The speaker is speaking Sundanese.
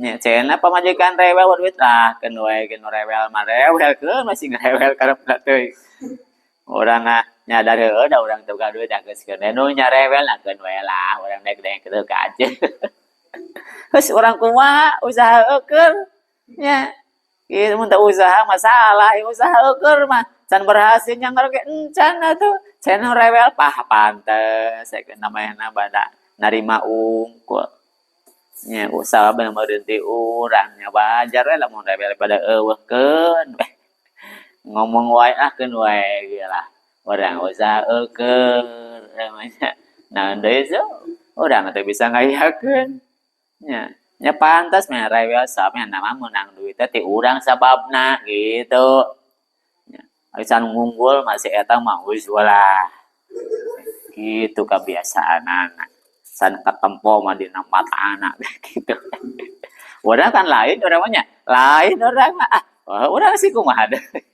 Nya cenah pamajikan rewel duit lah, keun wae keun rewel mah rewel keun masih ngarewel karepna teuing. Urang ah nyadar heueuh da urang teu boga duit da geus keun we nu nyarewel nah keun we lah urang dek dek kitu ka aja. Geus urang kumaha usaha eukeun nya. Ieu mun teu usaha masalah, ieu usaha eukeun mah can berhasil nyanggar ge encan atuh. Cenah rewel pah pantes sakeun namanya bada narima ungkul. Nya usaha bener meureun ti urang nya wajar we lamun rewel pada eueuh keun we. Ngomong wae ah keun wae ge lah. Urang usaha eukeun namanya. Naon deui so, urang teh bisa ngayakeun. Nya, nya pantas mah rewel sabab nya mah meunang duit teh ti urang sababna gitu. Nya, can ngunggul mah si eta mah geus lah. Gitu kebiasaanana. Can katempo mah dina matana gitu. Urang kan lain urang mah nya, lain urang mah ah, urang sih kumaha deui.